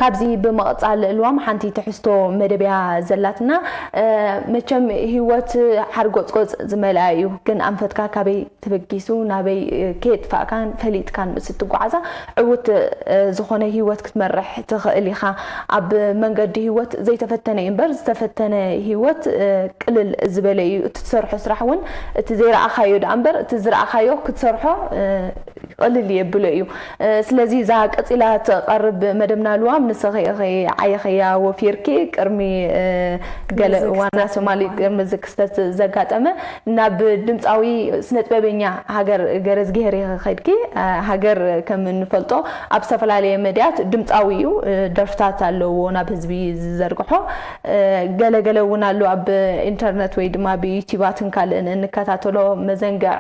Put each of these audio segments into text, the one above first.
ካብዚ ብምቕጻል፣ ልዋም ሓንቲ ትሕዝቶ መደብያ ዘላትና። መቸም ህይወት ሓርጎጽጎጽ ዝመልኣ እዩ፣ ግን ኣንፈትካ ካበይ ተበጊሱ ናበይ ከየጥፋእካን ፈሊጥካን ምስ እትጓዓዛ፣ ዕውት ዝኾነ ህይወት ክትመርሕ ትኽእል ኢኻ። ኣብ መንገዲ ህይወት ዘይተፈተነ እዩ እምበር፣ ዝተፈተነ ህይወት ቅልል ዝበለ እዩ። እቲ ትሰርሖ ስራሕ እውን፣ እቲ ዘይረኣኻዮ ደኣ እምበር፣ እቲ ዝረኣኻዮ ክትሰርሖ ቅልል የብሎ እዩ። ስለዚ እዛ ቀጺላ ትቐርብ መደብና ልዋም፣ ንስኺ ኢኺ ዓይኽያ ወፊርኪ፣ ቅድሚ ገለ እዋና ሶማሊ፣ ቅድሚ እዚ ክስተት ዘጋጠመ፣ ናብ ድምጻዊ ስነጥበበኛ ሃገር ገረዝግሄር ኢኺ ከድኪ። ሃገር ከም እንፈልጦ ኣብ ዝተፈላለየ መድያት ድምጻዊ እዩ። ደርፍታት ኣለዎ ናብ ህዝቢ ዝዘርግሖ። ገለ ገለ እውን ኣሎ ኣብ ኢንተርነት ወይ ድማ ብዩቲዩባትን ካልእን እንከታተሎ መዘንግዕ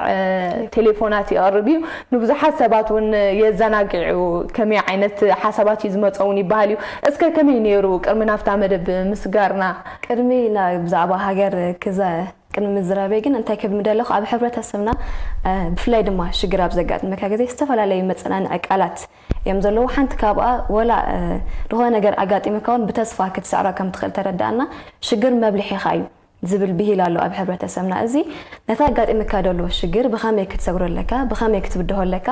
ቴሌፎናት ይቐርብ እዩ። ንብዙሓት ሰባት እውን የዘናግዑ። ከመይ ዓይነት ሓሳባት እዩ ዝመጾ እውን ይበሃል እዩ። እስከ ከመይ ነይሩ ቅድሚ ናብታ መደብ ምስጋርና? ቅድሚ ና-፣ ብዛዕባ ሃገር ክዘ-፣ ቅድሚ ምዝራበይ ግን እንታይ ክብል ምደለኹ፣ ኣብ ሕብረተሰብና፣ እ፣ ብፍላይ ድማ ሽግር ኣብ ዘጋጥመካ ግዜ ዝተፈላለዩ መጸናንዒ ቃላት እዮም ዘለዉ። ሓንቲ ካብኣ ወላ፣ እ፣ ዝኾነ ነገር ኣጋጢሙካ እውን ብተስፋ ክትስዕሮ ከም ትኽእል ተረዳእና። ሽግር መብልሒኻ እዩ ዝብል ብሂል ኣሎ ኣብ ሕብረተሰብና። እዚ ነቲ ኣጋጢሙካ ዘሎ ሽግር ብኸመይ ክትሰግሮ ኣለካ፣ ብኸመይ ክትብድሆ ኣለካ፣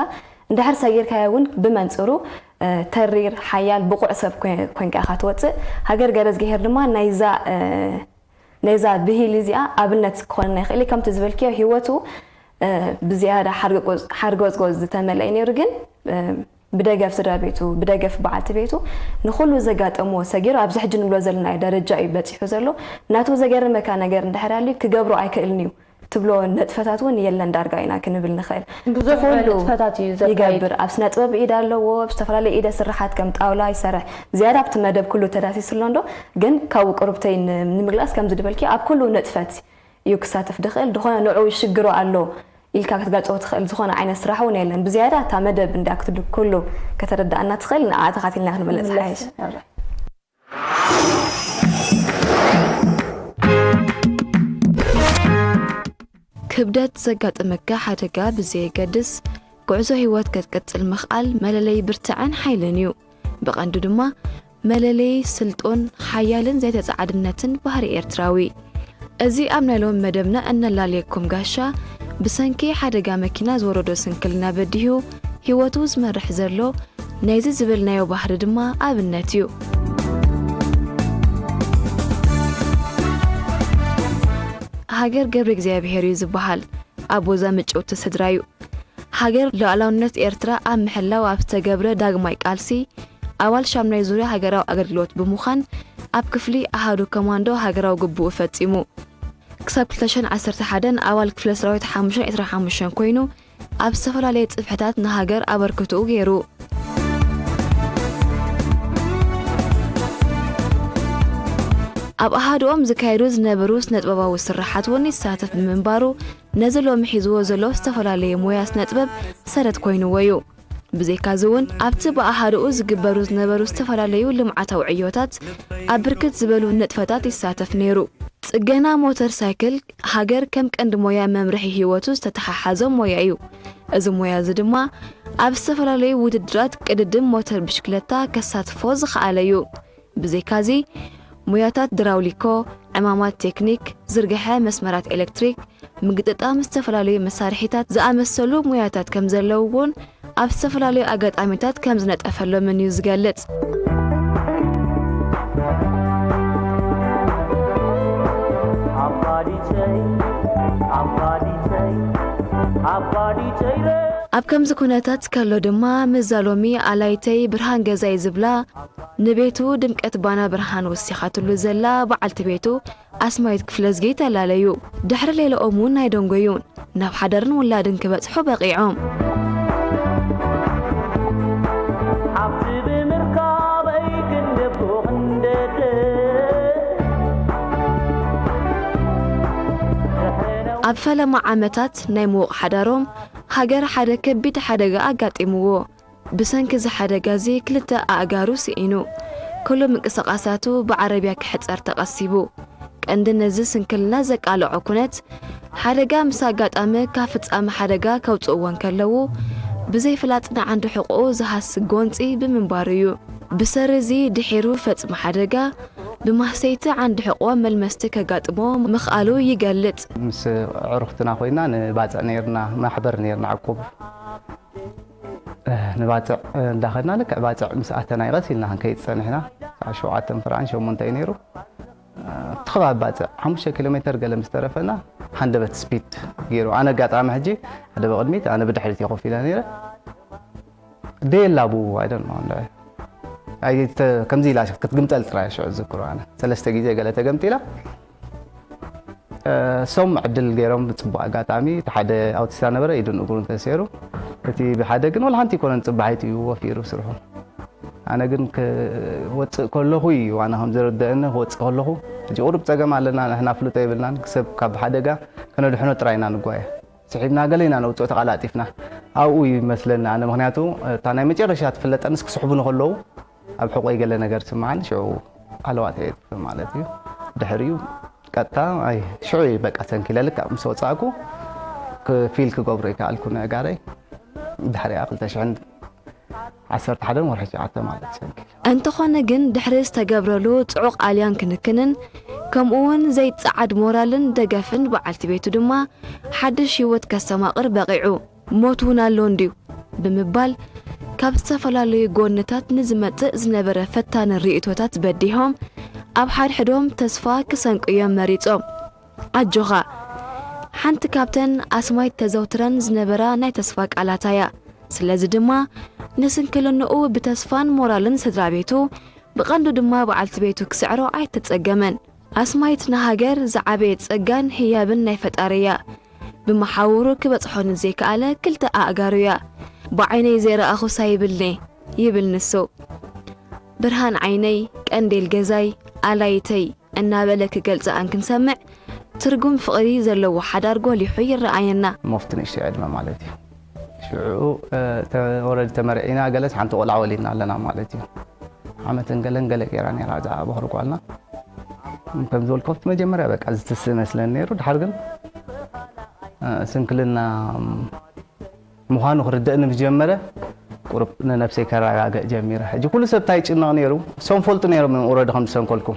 እንድሕር ሰጊርካዮ እውን ብመንጽሩ፣ እ፣ ተሪር፣ ሓያል፣ ብቑዕ ሰብ ኮይ-፣ ኮንካ ኢኻ ትወጽእ። ሃገር ገረዝግሄር ድማ ናይዛ፣ እ፣ ነዛ ብሂል እዚኣ ኣብነት ክኾነና ይኽእል እዩ። ከምቲ ዝበልክዮ፣ ህይወቱ፣ እ፣ ብዝያዳ ሓርጎጽ-፣ ሓርጎጽጎጽ ዝተመልአ እዩ ነይሩ፣ ግን፣ እ፣ ብደገፍ ስድራ ቤቱ፣ ብደገፍ በዓልቲ ቤቱ፣ ንኹሉ ዘጋጠምዎ ሰጊሩ ኣብዚ ሕጂ ንብሎ ዘለናዮ ደረጃ እዩ በጺሑ ዘሎ። ናቱ ዘገርመካ ነገር እንድሕር ኣልዩ፣ ክገብሮ ኣይክእልን እዩ ትብሎ ነጥፈታት እውን የለን ዳርጋ ኢና ክንብል ንኽእል። ብዙሕ ኩሉ ንጥፈታት እዩ ዘካይድ። ይገብር። ኣብ ስነ ጥበብ ኢድ ኣለዎ፣ ኣብ ዝተፈላለዩ ኢደ ስርሓት ከም ጣውላ ይሰርሕ። ዝያዳ ኣብቲ መደብ ኩሉ ተዳሲሱ ኣሎ እንዶ፣ ግን ካብኡ ቅሩብተይ ን-፣ ንምግላጽ ከምዚ ድበልኪ ኣብ ኩሉ ንጥፈት እዩ ክሳተፍ ድኽእል። ድኾነ ንዑ ይሽግሮ ኣሎ ኢልካ ክትገልጾ ትኽእል ዝኾነ ዓይነት ስራሕ እውን የለን። ብዝያዳ እታ መደብ እንድያ ክትሉ ኩሉ ከተረዳእና ትኽእል፣ ንዓ ተኻቲልና ክንመለስ ንምለስ። ሓይሽ። ኣረ። ክብደት ዘጋጠመካ ሓደጋ ብዘየገድስ፣ ጉዕዞ ህይወት ክትቅጽል ምኽኣል መለለዪ ብርትዐን ሓይልን እዩ። ብቐንዱ ድማ መለለዪ ስልጡን፣ ሓያልን ዘይተጻዓድነትን ባህሪ ኤርትራዊ። እዚ ኣብ ናይ ሎሚ መደብና እነላልየኩም ጋሻ፣ ብሰንኪ ሓደጋ መኪና ዝወረዶ ስንክልና በዲሁ ህይወቱ ዝመርሕ ዘሎ፣ ናይዚ ዝበልናዮ ባህሪ ድማ ኣብነት እዩ። ሃገር ገብረ እግዚኣብሔር እዩ ዝበሃል። ኣቦዛ ምጭውቲ ስድራ እዩ። ሃገር ሉዓላውነት ኤርትራ ኣብ ምሕላው ኣብ ዝተገብረ ዳግማይ ቃልሲ፣ ኣባል ሻምናይ ዙርያ ሃገራዊ ኣገልግሎት ብምዃን፣ ኣብ ክፍሊ ኣሃዱ ኮማንዶ ሃገራዊ ግቡኡ ፈጺሙ። ክሳብ ክልተ ሽሕን ዓሰርተ ሓደን ኣባል ክፍለ ሰራዊት ሓሙሽተን ዕስራን ሓሙሽተን ኮይኑ፣ ኣብ ዝተፈላለየ ጽፍሕታት ንሃገር ኣበርክቶኡ ገይሩ። ኣብ ኣሃዱኦም ዝካየዱ ዝነበሩ ስነጥበባዊ ስርሓት እውን ይሳተፍ ብምንባሩ፣ ነዚ ሎሚ ሒዝዎ ዘሎ ዝተፈላለየ ሞያ ስነጥበብ ሰረት ኮይንዎ እዩ። ብዘይካዚ እውን ኣብቲ ብኣሃዱኡ ዝግበሩ ዝነበሩ ዝተፈላለዩ ልምዓታዊ ዕዮታት ኣብ ብርክት ዝበሉ ንጥፈታት ይሳተፍ ነይሩ። ጽገና ሞተር ሳይክል ሃገር ከም ቀንዲ ሞያ መምርሒ ህይወቱ ዝተተሓሓዞ ሞያ እዩ። እዚ ሞያ እዚ ድማ ኣብ ዝተፈላለዩ ውድድራት ቅድድም ሞተር ብሽክለታ ከሳትፎ ዝኸኣለ እዩ። ብዘይካዚ፣ ሞያታት ድራውሊኮ፣ ዕማማት ቴክኒክ፣ ዝርግሐ መስመራት ኤሌክትሪክ፣ ምግጥጣም ዝተፈላለዩ መሳርሒታት ዝኣመሰሉ ሞያታት ከም ዘለውዎን ኣብ ዝተፈላለዩ ኣጋጣሚታት ከም ዝነጠፈሎምን እዩ ዝገልጽ። ኣባዲተይ፣ ኣባዲተይ፣ ኣባዲተይ ረ። ኣብ ከምዚ ኩነታት ከሎ ድማ፣ ምስዛ ሎሚ ኣላይተይ ብርሃን ገዛይ ዝብላ፣ ንቤቱ ድምቀት ባና ብርሃን ወሲኻትሉ ዘላ በዓልቲ ቤቱ ኣስማይት ክፍለዝጊ ተላለዩ። ድሕሪ ሌላኦም እውን ኣይደንጎዩን፣ ናብ ሓዳርን ውላድን ክበጽሑ በቒዖም። ሓብቲ ብምርካበይ ክንደቦ ክንደደ። ኣብ ፈለማ ዓመታት ናይ ምዉቕ ሓዳሮም፣ ሃገር ሓደ ከቢድ ሓደጋ ኣጋጢምዎ። ብሰንኪ እዚ ሓደጋ እዚ ክልተ ኣእጋሩ ስኢኑ። ኩሉ ምንቅስቓሳቱ ብዓረብያ ክሕጸር ተቐሲቡ። ቀንዲ ነዚ ስንክልና ዘቃልዖ ኩነት፣ ሓደጋ ምስ ኣጋጠመ ካብ ፍጻመ ሓደጋ ከውጽእዎ እንከለዉ፣ ብዘይፍላጥ ንዓንዲ ሕቖኡ ዝሃሲ ጎንጺ ብምንባሩ እዩ። ብሰሪ እዚ ድሒሩ ፈጽመ ሓደጋ ብማህሰይቲ ዓንዲ ሕቖ መልመስቲ ከጋጥሞ ምኽኣሉ ይገልጽ። ምስ ኣዕሩኽትና ኮይና ንባጽዕ ነይርና፣ ማሕበር ነይርና ዕቁብ። ንባጽዕ እንዳኸድና ልክዕ ባጽዕ ምስ ኣተና ቀስ ኢልና ክንከይድ ጸኒሕና። ሰዓት ሸውዓተን ፍርቓን ሸሞንተ እዩ ነይሩ። እቲ ከባቢ ባጽዕ ሓሙሽተ ኪሎ ሜተር ገለ ምስ ተረፈና ሃንደበት ስፒድ ገይሩ። ኣነ ኣጋጣሚ ሕጂ ሓደ ብቕድሚት ኣነ ብድሕሪት እየ ኮፍ ኢለ ነይረ። ደየላ ብኡ I don't know እንደ ኣይ ተ- ከምዚ ኢላ ክትግምጠል ጥራይ ሽዑ ዝዝክሮ ኣነ ሰለስተ ግዜ ገለ ተገምጢላ። ሶም ዕድል ገይሮም ብጽቡቕ ኣጋጣሚ እቲ ሓደ ኣውቲስታ ነበረ ኢዱን እግሩን ተሰይሩ። እቲ ብሓደ ግን ወላ ሓንቲ ኣይኮነን ጽባሒቱ እዩ ወፊሩ ስርሑ። ኣነ ግን ክወጽእ ከለኹ እዩ ዋና ከም ዝርደአኒ ክወጽእ ከለኹ ሕጂ ቁሩብ ጸገም ኣለና ንሕና ፍልጦ የብልናን ክሰብ ካብ ሓደጋ ከነድሕኖ ጥራይ ኢና ንጓየ። ስሒብና ገለ ኢና ነውፅኦ ተቐላጢፍና ኣብኡ ይመስለኒ ኣነ ምክንያቱ እታ ናይ መጨረሻ ትፍለጠንስ ክስሕቡኒ ከለዉ ኣብ ሕቆይ ገለ ነገር ስምዓኒ ሽዑ ኣለዋት የጥፍ ማለት እዩ ድሕሪኡ ቀጥታ ኣይ ሽዑ በቃ ሰንኪለ ልክዕ ምስ ወፃእኩ ፊል ክገብሮ ይከኣልኩ ነጋረይ ድሕሪኣ ክልተ ሽሕን ዓሰርተ ሓደን ወርሒ ትሽዓተ ማለት ሰንኪለ። እንተኾነ ግን ድሕሪ ዝተገብረሉ ጽዑቕ ኣልያን ክንክንን ከምኡ እውን ዘይጸዓድ ሞራልን ደገፍን በዓልቲ ቤቱ ድማ ሓድሽ ህይወት ከስተማቕር በቒዑ። ሞት እውን ኣሎ እንድዩ ብምባል ካብ ዝተፈላለዩ ጎንታት ንዝመጽእ ዝነበረ ፈታኒ ርእይቶታት በዲሆም ኣብ ሓድሕዶም ተስፋ ክሰንቁ እዮም መሪጾም። ኣጆኻ ሓንቲ ካብተን ኣስማይት ተዘውትረን ዝነበራ ናይ ተስፋ ቃላታ እያ። ስለዚ ድማ ንስንክልንኡ ብተስፋን ሞራልን ስድራ ቤቱ ብቐንዱ ድማ በዓልቲ ቤቱ ክስዕሮ ኣይተጸገመን። ኣስማይት ንሃገር ዝዓበየ ጸጋን ህያብን ናይ ፈጣሪ እያ። ብመሓውሩ ክበጽሖ ንዘይከኣለ ክልተ ኣእጋሩ እያ። ብዓይነይ ዘይረኣኹስ ኣይብልን'የ ይብል ንሱ። ብርሃን ዓይነይ፣ ቀንዴል ገዛይ፣ ኣላይተይ እናበለ ክገልጻ እንክንሰምዕ ትርጉም ፍቕሪ ዘለዎ ሓዳር ጎሊሑ ይረኣየና። ሞፍቲ ንእሽተይ ዕድመ ማለት እዩ። ሽዑ ወረዲ ተመርዒና ገለስ ሓንቲ ቆልዓ ወሊድና ኣለና ማለት እዩ። ዓመትን ገለን ገለ ገይራ ነይራ እዛ በኹሪ ጓልና። ከም ዝበልኩ ኣብቲ መጀመርያ በቃ ዝትስእ መስለኒ ነይሩ። ድሓር ግን ስንክልና ምዃኑ ክርደእኒ ምስ ጀመረ ቁሩብ ንነብሰይ ከረጋግእ ጀሚረ። ሕጂ ኩሉ ሰብ እንታይ ይጭነቕ ነይሩ? እሶም ፈልጡ ነይሮም እዮም ኦረዲ ከም ዝሰንከልኩ።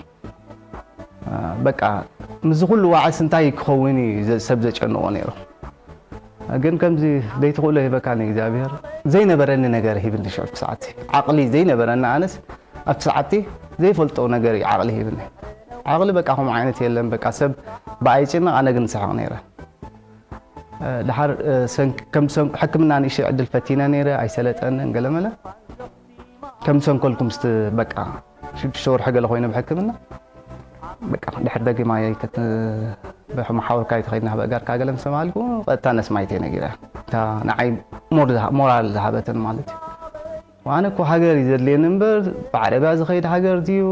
በቃ ምስዚ ኩሉ ዋዕስ እንታይ ክኸውን እዩ ዘ- ሰብ ዘጨንቖ ነይሩ? ግን ከምዚ ዘይትኽእሎ ሂበካኒ እግዚኣብሔር ዘይነበረኒ ነገር ሂብኒ ሽዑ ሰዓቲ ዓቕሊ ዘይነበረኒ ኣነስ ኣብቲ ሰዓቲ ዘይፈልጦ ነገር እዩ ዓቕሊ ሂብኒ። ዓቕሊ በቃ ከምኡ ዓይነት የለን በቃ ሰብ ብኣይ ይጭነቕ ኣነ ግን ስሕቕ ነይረ። ድሓር ከም ሰንኩ ሕክምና ንእሽተይ ዕድል ፈቲነ ነይረ ኣይሰለጠንን ገለመለ ከም ሰንኮልኩም ስቲ በቃ ሽዱሽተ ወርሒ ገለ ኮይነ ብሕክምና በቃ ድሕር ደጊማ ብመሓውርካ ተኸይድና በእጋርካ ገለ ምስ ተባሃልኩ ቀጥታ ነስማይት እየ ነጊረ እታ ንዓይ ሞራል ዝሃበትን ማለት እዩ ኣነ እኮ ሃገር እዩ ዘድልየኒ እምበር ብዓረብያ ዝኸይድ ሃገር ድዩ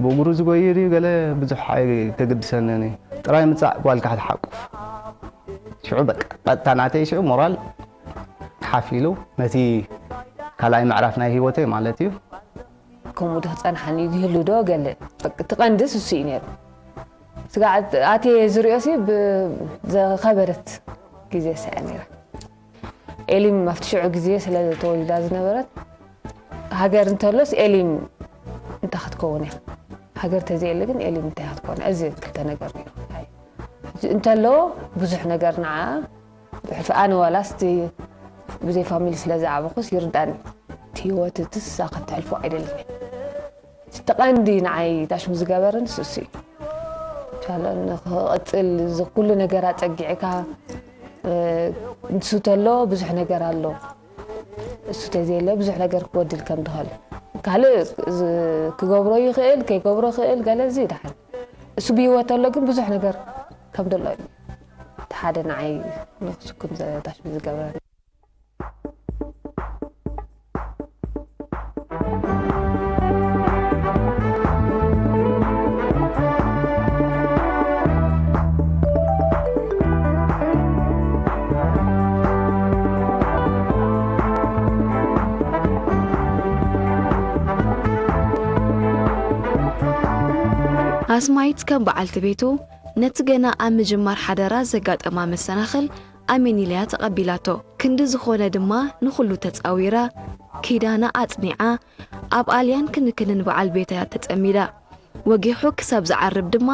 ብእግሩ ዝጎይር እዩ ገለ ብዙሕ ኣይተግድሰንን እዩ ጥራይ ምፃእ ጓልካ ክትሓቁፍ ሽዑ በቃ ቀጥታ ናተይ ሽዑ ሞራል ሓፍ ኢሉ ነቲ ካልኣይ ምዕራፍ ናይ ህይወተይ ማለት እዩ ከምኡ ዶ ክፀንሓኒ ይህሉ ዶ ገለ እቲ ቀንዲ ስሱ እዩ ነይሩ ስጋዕ ኣትየ ዝሪኦ ሲ ዝኸበደት ግዜ ሰያ ነይራ ኤሊም ኣብቲ ሽዑ ግዜ ስለ ተወሊዳ ዝነበረት ሃገር እንተሎስ ኤሊም እንታይ ክትከውን እያ ሃገር ተዘየለ ግን ኤሊም እንታይ ክትከውን እዚ ክልተ ነገር ነይሩ እንተሎ ብዙሕ ነገር ንዓ ብሕልፊ ኣነ ዋላስ እቲ ብዘይ ፋሚሊ ስለ ዝዓበኹስ ይርዳኒ እቲ ህይወት እቲ ስሳ ከተሕልፎ ኣይደልን እቲ ቀንዲ ንዓይ ታሽሙ ዝገበርን ስሱ እዩ ቻለ ንክቕፅል እዚ ኩሉ ነገር ኣፀጊዕካ ንሱ ተሎ ብዙሕ ነገር ኣሎ እሱ ተዘየለ ብዙሕ ነገር ክጎድል ከም ድኸል ካልእ ክገብሮ ይኽእል ከይገብሮ ይኽእል ገለ እዚ ይድሓል እሱ ብህይወት ኣሎ ግን ብዙሕ ነገር ከም ደሎ እዩ እቲ ሓደ ንዓይ ንክስኩም ዘታሽሙ ዝገብረኒ ኣስማይት ከም በዓልቲ ቤቱ ነቲ ገና ኣብ ምጅማር ሓደራ ዘጋጠማ መሰናኽል ኣሜን ኢላያ ተቐቢላቶ። ክንዲ ዝኾነ ድማ ንኹሉ ተጻዊራ ኪዳና ኣጽኒዓ፣ ኣብ ኣልያን ክንክንን በዓል ቤታ እያ ተጸሚዳ። ወጊሑ ክሳብ ዝዓርብ ድማ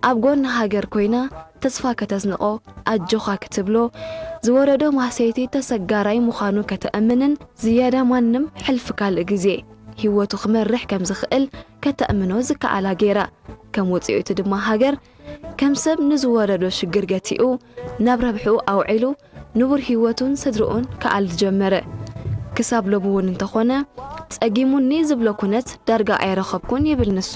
ኣብ ጎኒ ሃገር ኮይና ተስፋ ከተስንቖ፣ ኣጆኻ ክትብሎ፣ ዝወረዶ ማህሰይቲ ተሰጋራይ ምዃኑ ከተእምንን ዝያዳ ማንም ሕልፊ ካልእ ግዜ ህይወቱ ክመርሕ ከም ዝኽእል ከተእምኖ ዝከኣላ ገይራ። ከም ውጽኢቱ ድማ ሃገር ከም ሰብ ንዝወረዶ ሽግር ገቲኡ ናብ ረብሕኡ ኣውዒሉ ንቡር ህይወቱን ስድርኡን ክኣልድ ጀመረ። ክሳብ ሎሚ እውን እንተኾነ ጸጊሙኒ ዝብሎ ኩነት ዳርጋ ኣይረኸብኩን ይብል ንሱ።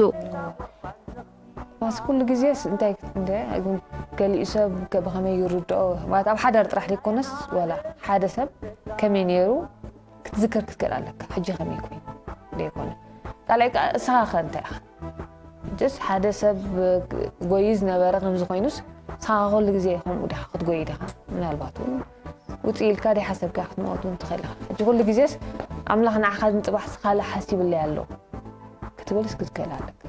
ማስ ኩሉ ግዜስ እንታይ እንደ ግን ገሊኡ ሰብ ከ ብኸመይ ይርድኦ ማለት ኣብ ሓዳር ጥራሕ ዘይኮነስ ዋላ ሓደ ሰብ ከመይ ነይሩ ክትዝክር ክትክእል ኣለካ። ሕጂ ከመይ ኮይኑ ዘይኮነ ካልኣይ ከዓ እስኻ ከ እንታይ ኢኻ ጀስ ሓደ ሰብ ጎይ ዝነበረ ከምዚ ኮይኑስ ንስኻ ኩሉ ግዜ ከምኡ ዲኻ ክትጎይ ዲኻ ምናልባት እውን ውፅእ ኢልካ ደይ ሓሰብካ ክትመወት እውን ትኽእል ኢኻ። ሕጂ ኩሉ ግዜስ ኣምላኽ ንዓኻ ንፅባሕ ስኻለ ሓሲብለይ ኣሎ ክትብል እስኪ ትኽእል ኣለካ።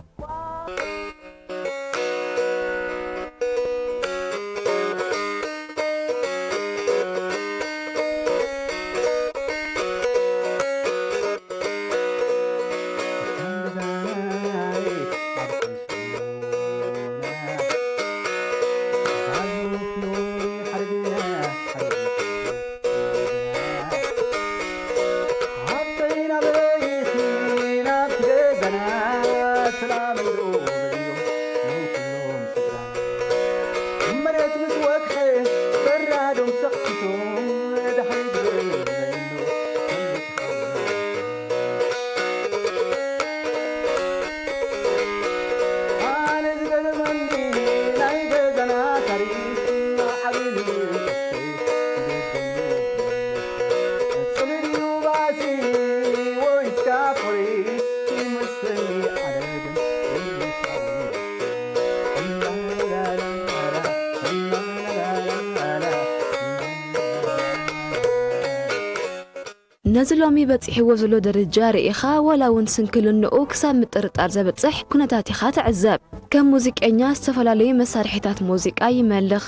ነዚ ሎሚ በጺሕዎ ዘሎ ደረጃ ርኢኻ ዋላ እውን ስንክልንኡ ክሳብ ምጥርጣር ዘብጽሕ ኩነታት ኢኻ ትዕዘብ። ከም ሙዚቀኛ ዝተፈላለዩ መሳርሒታት ሙዚቃ ይመልኽ፣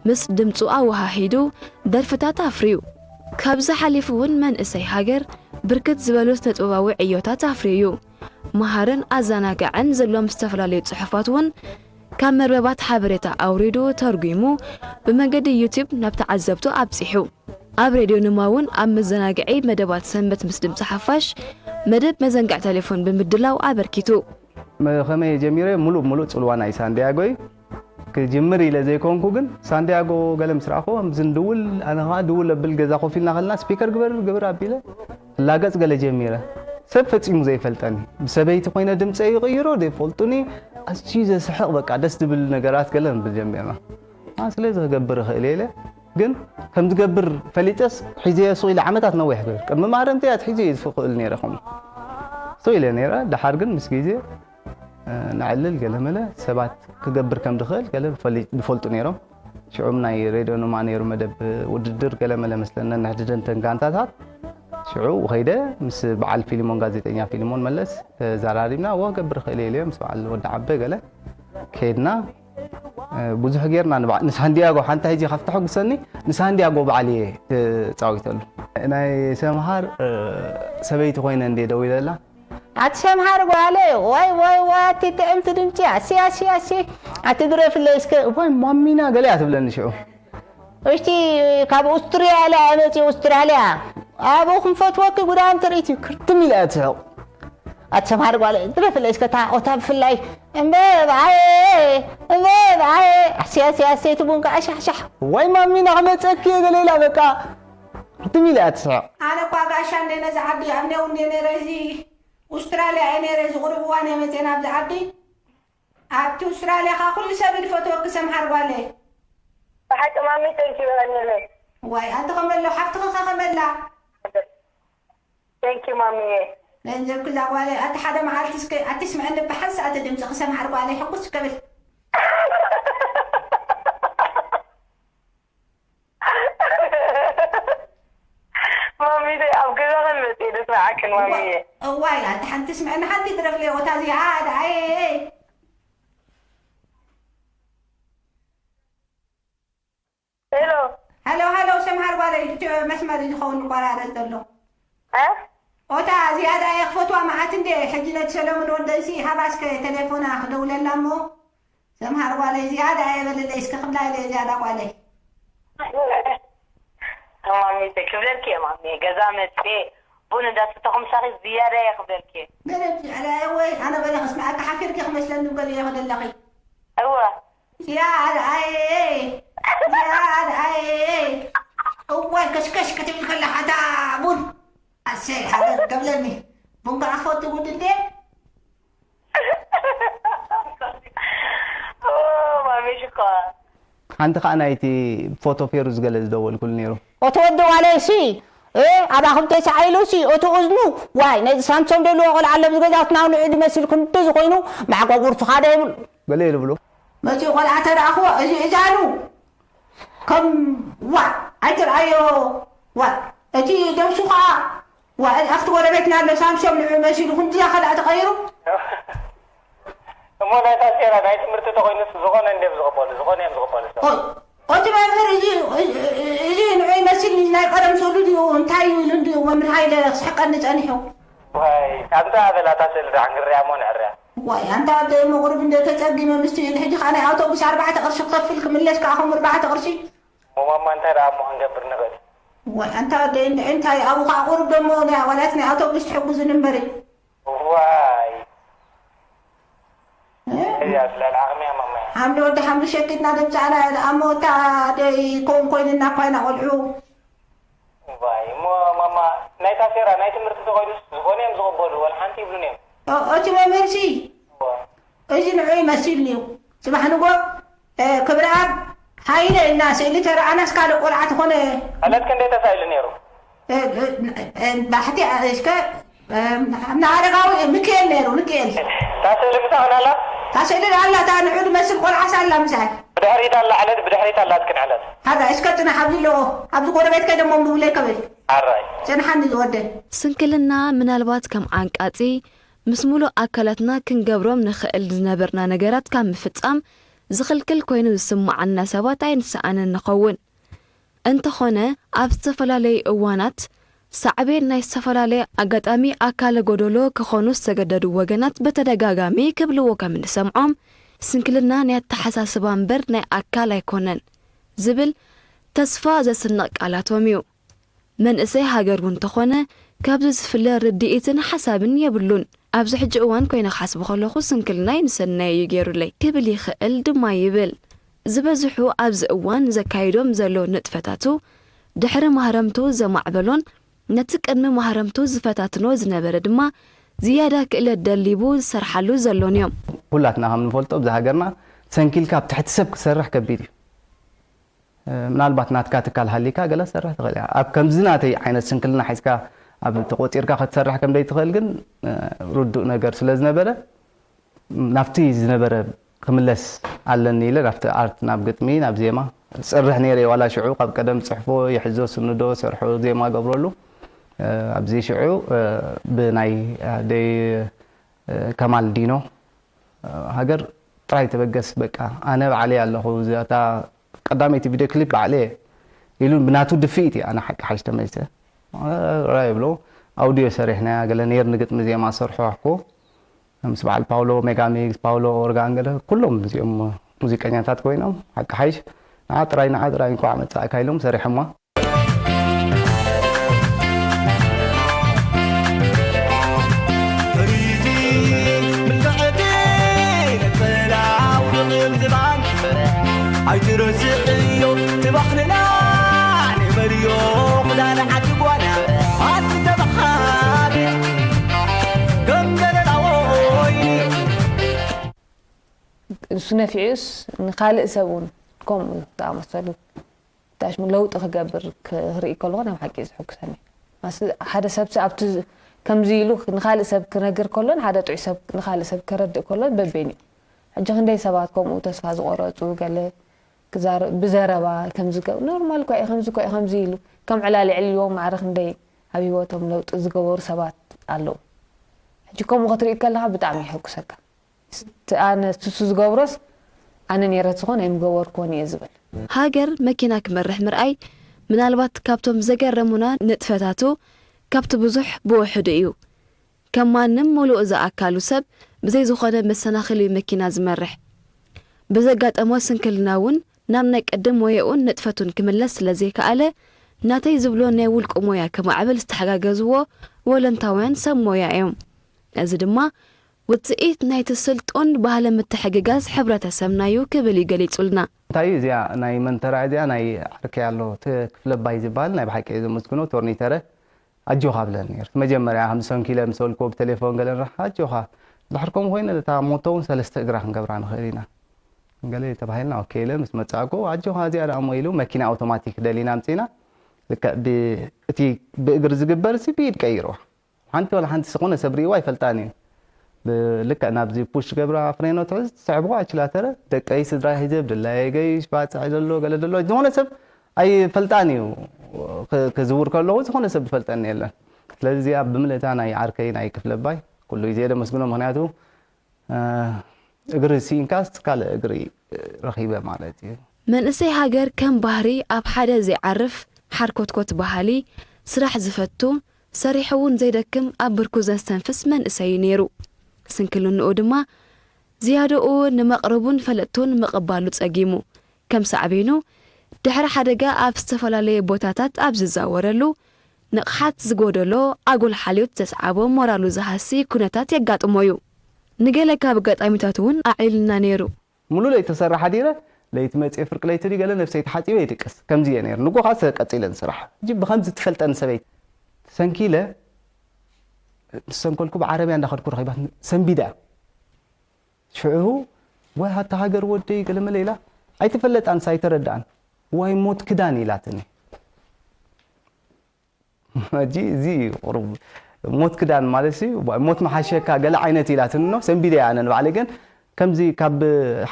ምስ ድምጹ ኣወሃሂዱ ደርፍታት ኣፍርዩ። ካብዚ ሓሊፉ እውን መንእሰይ ሃገር ብርክት ዝበሉ ስነጥበባዊ ዕዮታት ኣፍርዩ እዩ። መሃርን ኣዘናጋዕን ዘሎም ዝተፈላለዩ ጽሑፋት እውን ካብ መርበባት ሓበሬታ ኣውሪዱ ተርጒሙ ብመገዲ ዩቱብ ናብ ተዓዘብቱ ኣብጺሑ። ኣብ ሬድዮ ንማ እውን ኣብ መዘናግዒ መደባት ሰንበት ምስ ድምፂ ሓፋሽ መደብ መዘንግዕ ቴሌፎን ብምድላው ኣበርኪቱ። ከመይ ጀሚረ ሙሉእ ብሙሉእ ፅልዋ ናይ ሳንዲያጎ እዩ። ክጅምር ኢለ ዘይኮንኩ ግን ሳንዲያጎ ገለ ምስ ረኣኹ ከምዚ ንድውል ኣነ ከዓ ድውል ኣብል ገዛ ኮፍ ኢልና ከለና ስፒከር ግበር ግብር ኣቢለ ክላገፅ ገለ ጀሚረ። ሰብ ፈፂሙ ዘይፈልጠኒ ብሰበይቲ ኮይነ ድምፀይ ይቕይሮ ዘይፈልጡኒ ኣዝዩ ዘስሕቕ በቃ ደስ ዝብል ነገራት ገለ ንብል ጀሚርና። ስለዚ ክገብር እኽእል እየ ኢለ ግን ከም ዝገብር ፈሊጠስ ሒዘዮ ስቕ ኢለ ዓመታት ነዊሕ ገይሩ ቅድሚ ማረምቲ እያ ኣትሒዘ እየ ዝኽእል ነይረ ከምኡ ስቕ ኢለ ነይረ። ደሓር ግን ምስ ግዜ ነዕልል ገለመለ ሰባት ክገብር ከም ዝኽእል ገለ ዝፈልጡ ነይሮም። ሽዑም ናይ ሬድዮ ኖማ ነይሩ መደብ ውድድር ገለመለ መስለኒ ነንሕድደን ተን ጋንታታት ሽዑ ከይደ ምስ በዓል ፊልሞን ጋዜጠኛ ፊልሞን መለስ ተዘራሪብና እወ ክገብር እኽእል እየ ኢለዮ ምስ በዓል ወዲ ዓበ ገለ ከይድና ብዙሕ ጌርና ንሳንዲያጎ ሓንታ ሂጂ ካብ ተሐጉሰኒ ንሳንዲያጎ በዓል እየ ተፃዊተሉ ናይ ሰምሃር ሰበይቲ ኮይነ እንደ ደው ኢለላ ኣቲ ሰምሃር ጓለይ ዋይ ዋይ ዋይ ኣቲ ጥዕምቲ ድምፂ ኣሲ ኣሲ ኣሲ ኣቲ ድረፍለይ እስከ እዋይ ማሚና ገለ እያ ትብለኒ ሽዑ እስቲ ካብ ኡስትርያልያ መፂ ኡስትራልያ ኣብኡ ክንፈትወኪ ጉዳን ትርኢቲ ክርትም ኢለ እያ ትስሕቕ ኣቲ ሰምሃር ጓለይ ድረፍለይ እስከ ታቆታ ብፍላይ እምበባየ እምበባየ ኣሲ ኣሲ ኣሲ እቲ ቡን ከዓ ሻሕሻሕ ዋይ ማሚና ክመፀኪ እየ ገለ ኢላ በቃ ክርትም ኢለ እያ ትስሕቕ ኣነ እኳ ጋሻ እንደ ነዚ ዓዲ ኣብ ኔው እንደ ነረ እዚ ኡስትራልያ እየ ነረ እዚ ቁሩብ እዋን እየ መፅየ ናብዚ ዓዲ ኣብቲ ኡስትራልያ ኸዓ ኩሉ ሰብ እዩ ዝፈትወኪ ሰምሃር ጓለይ። ብሓቂ ማሚ thank you የቐንየለይ። ዋይ ኣንቲ ከመሎ ሓፍትኺ ኸ ከመላ? Thank you ማሚየ። ገንዘብኪ እዛ ጓለይ ኣቲ ሓደ መዓልቲ እስከ ኣቲ ስምዐኒ ብሓንሳእ እቲ ድምፅኺ ሰምሃር ጓለይ ሕጉስ ክብል። ማሚተይ ኣብ ገዛኽን መፅየ ደስምዓክን ማሚየ። እዋይ ኣቲ ሓንቲ ስምዐኒ ሓንቲ ድረፍለይ ወታ እዚኣ ደኣየ። ሄሎ ሃሎ ሃሎ ሰምሃር ጓለይ እቲ መስመር እዩ ዝኸውን ይቆራረፅ ዘሎ። እ ኦታ ዝያዳ እየ ክፈትዋ መዓት እንዴ። ሕጂ ነቲ ሰለሙን ወደይሲ ሃባስከ ተሌፎና ክደውለላ እሞ ዘምሃር ጓለይ ዝያዳ እየ በልለይ እስከ ክብላ ኢለ ዝያዳ ጓለይ። ማሚ ክብለልኪ እየ ማሚ ገዛ መፅኤ ቡን እንዳስተኹምሳኺ ዝያዳ እየ ክብለልኪ እየ። ገለ ዝያዳ እየ ወይ ኣነ ገለ ክስምዓካ ሓፊርኪ ክመስለኒ ገለ እየ ክደለኺ። እወ ያድ ኣየ ያድ ኣየ እዋይ ከሽከሽ ክትብል ከላ ሓታ ቡን ኣሰይ ሓደ ገብለኒ ቡን ከዓ ክፈቱ ጉድ እንዴ ማሚ ሽኮር ሓንቲ ከዓ ናይቲ ፎቶ ፌሩ ዝገለ ዝደወልኩሉ ነይሩ። እቲ ወዲ ዋለይሲ ኣብ ኣኽብተይ ሰዓኢሉሲ እቲ እዝኑ ዋይ ነዚ ሳምሶም ደልዎ ቆልዓ ኣሎ ብዝገዛትና ንዑ ዝመስል ክንዲ ዝኾይኑ ማዕቆብ ውርሱኻ ዶ ይብሉ በለ ይልብሉ መፂኡ ቆልዓ ተረኣኽዎ እዚ እዛኑ ከም ዋእ ኣይትርኣዮ ዋእ እቲ ደብሱ ኸዓ ዋእ ኣብቲ ጎረቤትና ኣሎ ሳምሶም ንዑ መሲሉ ክንድያ ኸልኣ ተቐይሩ እሞ ናይ ታሴራ ናይ ትምህርቲ ተኾይኑስ ዝኾነ እንድዮም ዝቕበሉ ዝኾነ እዮም ዝቕበሉ ሰብ ኦይ ኦቲ መምህር እዚ እዚ ንዑ ይመስል ናይ ቀደም ሰሉ ድዩ እንታይ እዩ ኢሉ እንድዩ መምህር ሃይለ ክስሕቀኒ ጸኒሑ ዋይ ካብዛ ኣበላታ ስእሊ ደሓን ክንሪኣ እሞ ንዕርያ ዋይ ኣንታ ወደይ መቑርብ እንደ ተጸጊመ ምስቲ ኢሉ ሕጂ ከዓ ናይ ኣውቶቡስ ኣርባዕተ ቅርሺ ክኸፍል ክምለስ ከዓ ከም ኣርባዕተ ቅርሺ እሞ ማማ እንታይ ደኣ እሞ ክንገብር ንኽእል ዋይ ኣንታ ወደይ እንታይ ኣብኡ ከዓ ቁሩብ ደሞ ናይ ኣዋላት ናይ ኣውቶቡስ ትሕጉዝን እምበሪ ዋይ እያ ስለል ዓቕሚ እያ ማማ እያ ሓምሊ ወዲ ሓምሊ ሸቂጥና ደምፃእና እሞ እታ ደይ ከውን ኮይንና እኳ ኢና ቆልዑ ዋይ እሞ ማማ ናይ ታሴራ ናይ ትምህርቲ ተኾይኑስ ዝኾነ እዮም ዝቕበሉ ወላ ሓንቲ ይብሉን እዮም እቲ መምህርሲ እዚ ንዑ ይመስል እዩ። ጽባሕ ንጎ ክብረኣብ ሃይለ ኢልና ስእሊ ተረኣናስ ካልእ ቆልዓ ተኾነ ዕለት ክንደይ ተሳኢሉ ነይሩ? ባሕቲ እስከ ንኣረጋዊ ሚካኤል ነይሩ ሚካኤል እታ ስእሊ ምሳኽን ኣላ? እታ ስእሊ ኣላ እታ ንዑ ዝመስል ቆልዓስ ኣላ ምሳይ። ብድሕሪት ኣላ ዕለት ብድሕሪት ኣላትክን ዕለት። ሓራይ እስከ ጽናሕ ኣብዚ ኣለዎ ኣብዚ ጎረቤት ከይደሞ እንብብለይ ከብል። ሓራይ። ጽንሓኒ ዝወደይ። ስንክልና ምናልባት ከም ዓንቃጺ ምስ ምሉእ ኣካላትና ክንገብሮም ንኽእል ዝነበርና ነገራት ካብ ምፍጻም ዝኽልክል ኮይኑ ዝስምዓና ሰባት ኣይንሰኣንን ንኸውን። እንተኾነ፣ ኣብ ዝተፈላለዩ እዋናት ሳዕቤን ናይ ዝተፈላለየ ኣጋጣሚ ኣካለ ጎደሎ ክኾኑ ዝተገደዱ ወገናት ብተደጋጋሚ ክብልዎ ከም እንሰምዖም፣ ስንክልና ናይ ኣተሓሳስባ እምበር ናይ ኣካል ኣይኮነን ዝብል ተስፋ ዘስንቕ ቃላቶም እዩ። መንእሰይ ሃገር እውን ተኾነ ካብዚ ዝፍለ ርድኢትን ሓሳብን የብሉን። ኣብዚ ሕጂ እዋን ኮይነ ክሓስቦ ከለኹ ስንክልናይ ንሰናይ እዩ ገይሩለይ ክብል ይኽእል ድማ ይብል። ዝበዝሑ ኣብዚ እዋን ዘካይዶም ዘሎ ንጥፈታቱ ድሕሪ ማህረምቱ ዘማዕበሎን ነቲ ቅድሚ ማህረምቱ ዝፈታትኖ ዝነበረ ድማ ዝያዳ ክእለት ደሊቡ ዝሰርሓሉ ዘሎን እዮም። ኩላትና ከም ንፈልጦ ኣብዚ ሃገርና ሰንኪልካ ኣብ ትሕቲ ሰብ ክትሰርሕ ከቢድ እዩ። ምናልባት ናትካ ትካል ሃሊካ ገለ ክትሰርሕ ትኽእል ኢኻ። ኣብ ከምዚ ናተይ ዓይነት ስንክልና ሒዝካ ኣብ ተቖጺርካ ክትሰርሕ ከም ዘይትኽእል ግን ርዱእ ነገር ስለ ዝነበረ ናብቲ ዝነበረ ክምለስ ኣለኒ ኢለ ናብቲ ኣርት ናብ ግጥሚ ናብ ዜማ ዝጽርሕ ነይረ ዋላ ሽዑ ካብ ቀደም ጽሕፎ ይሕዞ ስንዶ ሰርሖ ዜማ ገብረሉ ኣብዚ ሽዑ ብናይ ደይ ከማል ዲኖ ሃገር ጥራይ ተበገስ በቃ ኣነ ባዕለይ ኣለኹ እታ ቀዳመይቲ ቪድዮ ክሊፕ ባዕለየ ኢሉ ብናቱ ድፍኢት እዩ ኣነ ሓቂ ሓሽ ተመሊሰ ራ ይብሎ ኣውድዮ ሰሪሕናያ ገለ ነይርኒ ግጥሚ ዜማ ሰርሖ ኣሕኮ ምስ በዓል ፓውሎ ሜጋሚክስ ፓውሎ ኦርጋን ገለ ኩሎም እዚኦም ሙዚቀኛታት ኮይኖም ሓቂ ሓይሽ ንዓ ጥራይ ንዓ ጥራይ እንኳዕ መጻእካ ኢሎም ሰሪሖማ ኣይትረስዕዮ ትባኽንና ንበርዮ ክዳን ዓዲ ጓና ኣቲ ተባኻሪ ገምገለላዎይ ንሱ ነፊዑስ ንኻልእ ሰብ እውን ከምኡ ዝኣመሰሉ ዳሽሙ ለውጢ ክገብር ክርኢ ከለኹ ናይ ብሓቂ እዩ ዘሐጉሰኒ። ማስ ሓደ ሰብሲ ኣብቲ ከምዚ ኢሉ ንኻልእ ሰብ ክነግር ከሎን ሓደ ጥዑይ ሰብ ንኻልእ ሰብ ከረድእ ከሎን በበይኑ እዩ። ሕጂ ክንደይ ሰባት ከምኡ ተስፋ ዝቆረጹ ገለ ክዛረ ብዘረባ ከምዚ ገ ኖርማል እኮ እዩ ከምዚ እኮ እዩ ከምዚ ኢሉ ከም ዕላል የዕልልዎም ማዕረ ክንደይ ኣብ ሂወቶም ለውጢ ዝገበሩ ሰባት ኣለዉ። ሕጂ ከምኡ ክትርኢ ከለኻ ብጣዕሚ የሐጉሰካ። ኣነ ንሱ ዝገብሮስ ኣነ ነይረ ዝኾን ኣይምገበርክዎን እየ ዝብል። ሃገር መኪና ክመርሕ ምርኣይ ምናልባት ካብቶም ዘገረሙና ንጥፈታቱ ካብቲ ብዙሕ ብውሕዱ እዩ። ከም ማንም ምሉእ ዝኣካሉ ሰብ ብዘይ ዝኾነ መሰናኽል እዩ መኪና ዝመርሕ። ብዘጋጠሞ ስንክልና እውን ናብ ናይ ቅድም ሞያኡን ንጥፈቱን ክምለስ ስለ ዘይከኣለ፣ ናተይ ዝብሎ ናይ ውልቁ ሞያ ክማዕብል ዝተሓጋገዝዎ ወለንታውያን ሰብ ሞያ እዮም። እዚ ድማ ውፅኢት ናይቲ ስልጡን ባህሊ ምትሕግጋዝ ሕብረተሰብና እዩ ክብል እዩ ገሊጹልና። እንታይ እዩ እዚኣ ናይ መንተራ እዚኣ ናይ ዓርከይ ኣሎ እቲ ክፍለ ኣባይ ዝበሃል ናይ ብሓቂ እየ ዘመስግኖ ቶርኒተረ ኣጆኻ ብለኒ ነይሩ። መጀመርያ ከም ሰንኪለ ምስ በልክዎ ብቴሌፎን ገለ ንራኸብ ኣጆኻ ድሕር ከምኡ ኮይነ እታ ሞቶ እውን ሰለስተ እግራ ክንገብራ ንኽእል ኢና ገለ ተባሂልና ኦኬ ኢለ ምስ መጻእኩ ኣጆኻ እዚኣ ደኣ እሞ ኢሉ መኪና ኣውቶማቲክ ደሊና ኣምጺና ልክዕ ብ- እቲ ብእግሪ ዝግበር ሲ ብኢድ ቀይርዋ ሓንቲ ዋላ ሓንቲ ዝኾነ ሰብ ርእይዋ ኣይፈልጣን እዩ። ብልክዕ ናብዚ ፑሽ ገብራ ፍሬኖ ትሕዝ ትስዕብዋ ኣችላተረ ደቀይ ስድራ ሂዘ ብድላየ ገይሽ ባፅዕ ዘሎ ገለ ዘሎ ዝኾነ ሰብ ኣይፈልጣን እዩ። ክ- ክዝውር ከለኹ ዝኾነ ሰብ ዝፈልጠኒ የለን። ስለዚ እዚኣ ብምልእታ ናይ ዓርከይ ናይ ክፍለ ኣባይ ኩሉ ግዜ ደመስግኖ ምክንያቱ እግሪ ስኢንካስ ካልእ እግሪ ረኺበ ማለት እዩ። መንእሰይ ሃገር ከም ባህሪ ኣብ ሓደ ዘይዓርፍ ሓርኮትኮት በሃሊ፣ ስራሕ ዝፈቱ፣ ሰሪሑ እውን ዘይደክም ኣብ ብርኩ ዘስተንፍስ መንእሰይ እዩ ነይሩ። ስንክልንኡ ድማ ዝያድኡ ንመቕርቡን ፈለጥቱን ምቕባሉ ጸጊሙ። ከም ሳዕቤኑ ድሕሪ ሓደጋ ኣብ ዝተፈላለየ ቦታታት ኣብ ዝዛወረሉ ንቕሓት ዝጎደሎ ኣጉል ሓልዮት ዘስዓቦ ሞራሉ ዝሃሲ ኩነታት የጋጥሞ እዩ። ንገለ ካብ ኣጋጣሚታት እውን ኣዕሊሉና ነይሩ። ሙሉእ ለይቲ ክሰርሕ ሓዲረ ለይቲ መፅየ ፍርቂ ለይቲ ድዩ ገለ ነብሰይ ተሓፂበ ይድቅስ ከምዚ እየ ነይሩ ንጎ ከዓ ቀፂለ ንስራሕ ሕጂ ብከምዚ ትፈልጠኒ ሰበይቲ ተሰንኪለ ምስ ሰንከልኩ ብዓረብያ እንዳኸድኩ ረኺባትኒ ሰንቢዳ እያ ሽዑ ዋይ ኣታ ሃገር ወደይ ገለመለ ኢላ ኣይተፈለጣንስ ኣይተረድኣን ዋይ ሞት ክዳን ኢላትኒ ሕጂ እዚ እዩ ቁሩብ ሞት ክዳን ማለት ሲ ሞት መሓሸካ ገለ ዓይነት ኢላትኒ ኖ ሰንቢደ እየ ኣነ ንባዕለይ ግን ከምዚ ካብ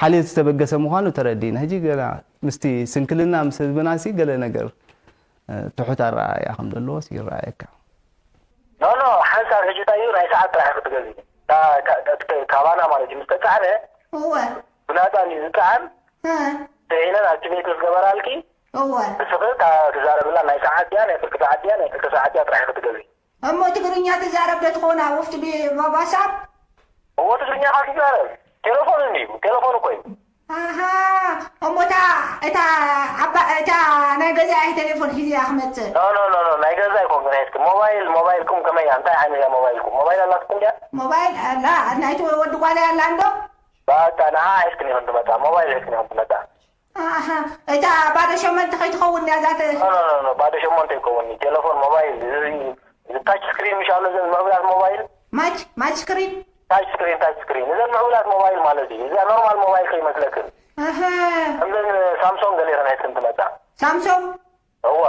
ሓልዮት ዝተበገሰ ምዃኑ ተረዲእና ሕጂ ገና ምስቲ ስንክልና ምስ ህዝብና ሲ ገለ ነገር ትሑት ኣረኣእያ ከም ዘለዎስ ይረኣየካ። ኖ ኖ ሓንሳብ ሕጂ እንታይ እዩ ናይ ሰዓት ጥራሕ ክትገዝእ ካባና ማለት እዩ ምስ ተፃዕነ እወ ብናፃ እንድዩ ዝፀዓን እ ፅዒነን ኣክቲቬት ምስ ገበራልኪ እወ ንስኺ እታ ትዛረብላ ናይ ሰዓት ድያ ናይ ፍርቂ ሰዓት ድያ ናይ ክልተ ሰዓት ድያ ጥራሕ ኢኺ ትገዝኢ። እሞ ትግርኛ ትዛረብ ዶ ትኾን ኣብ ውፍቲ ቢ- ባ- ባሳብ? እዎ ትግርኛ ካብ ትዛረብ ቴለፎን እንድዩ ቴለፎን እኮ እዩ። ኣሃ እሞ እታ እታ ዓባ እታ ናይ ገዛኢ ቴሌፎን ሒዘ እያ ክመጽእ። No no no no ናይ ገዛ ኣይኮንክን ሒዝክን ሞባይል ሞባይልኩም ከመይ እያ እንታይ ዓይነት እያ ሞባይልኩም ሞባይል ኣላትኩም ድያ? ሞባይል ኣላ ናይቲ ወዲ ጓለይ ኣላ እንዶ። በቃ ንዓኣ ሒዝክን ኢኽን ትመጻ ሞባይል ሒዝክን ኢኽን ትመጻ። ኣሃ እታ ባዶ ሸመንተ ከይትኸውን እያ እዛ ተ- No no no no ባዶ ሸሞንተ ኣይከውን ቴሌፎን ሞባይል እዚ እዚ ታች ስክሪን ምሽ ኣሎ እዘን ምዕቡላት ሞባይል ማች ማች ስክሪን ታች ስክሪን ታች ስክሪን እዘን ምዕቡላት ሞባይል ማለት እዩ። እዚኣ ኖርማል ሞባይል ከይመስለክን እህ ከምዘን ሳምሶንግ ገለ ኢኽን ሒዝክን ትመጻ። ሳምሶንግ እዋ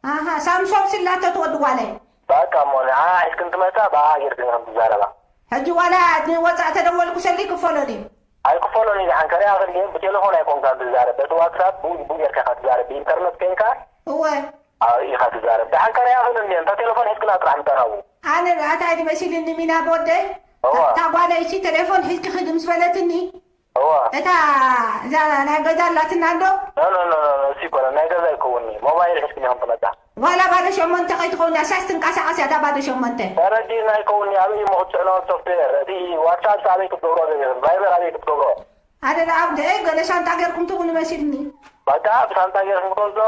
ኣሃ ሳምሶንግ ስላቶ ትወዲ ጓለይ። በቃ እሞ ንዓ ሒዝክን ትመጻ ብኣ ጌርክን ኢኽን ትዛረባ። ሕጂ ዋላ ንወጻእ ተደወልኩ ሰሊ ይክፈሎ ድዩ? ኣይክፈሎን እዩ ደሓን ከሪኣኽን እየ ብቴለፎን ኣይኮንካን ትዛረብ በቲ ዋትሳፕ ብኡ ብኡ ጌርካ ኢኻ ትዛረብ ብኢንተርነት ኮይንካ እወ ኣብኡ ኢኻ ትዛረብ ደሓን ከሪኣኽን እንድየ እንተ ቴለፎን ሒዝክላ ጥራሕ ምጻ ናብኡ ኣነ ኣታይ ድመሲልኒ ሚና ብወደይ እዋ እታ ጓለይሲ ቴሌፎን ሒዝኪ ኺዲ ምስ በለትኒ እዋ እታ እዛ ናይ ገዛ ኣላትና እንዶ ኖ ኖ ኖ ኖ እሱ ይኮነ ናይ ገዛ ይከውን ሞባይል ሒዝክን ኢኹም ትመጻ ዋላ ባዶ ሸሞንተ ከይትኸውን እያ ሳስ ትንቀሳቐስ እያ እታ ባዶ ሸሞንተ። ተረዲእና ኣይከውን ኣበይ እሞ ክትስዕኖ ሶፍትዌር እቲ ዋትሳፕ ኣበይ ክትገብሮ ቫይበር ኣበይ ክትገብሮ። ኣደዳ ኣብደኤ ገለ ሻንጣ ገርኩም ትብሉ መሲልኒ። በቃ ብሳንጣ ገርኩም ትወስዶ።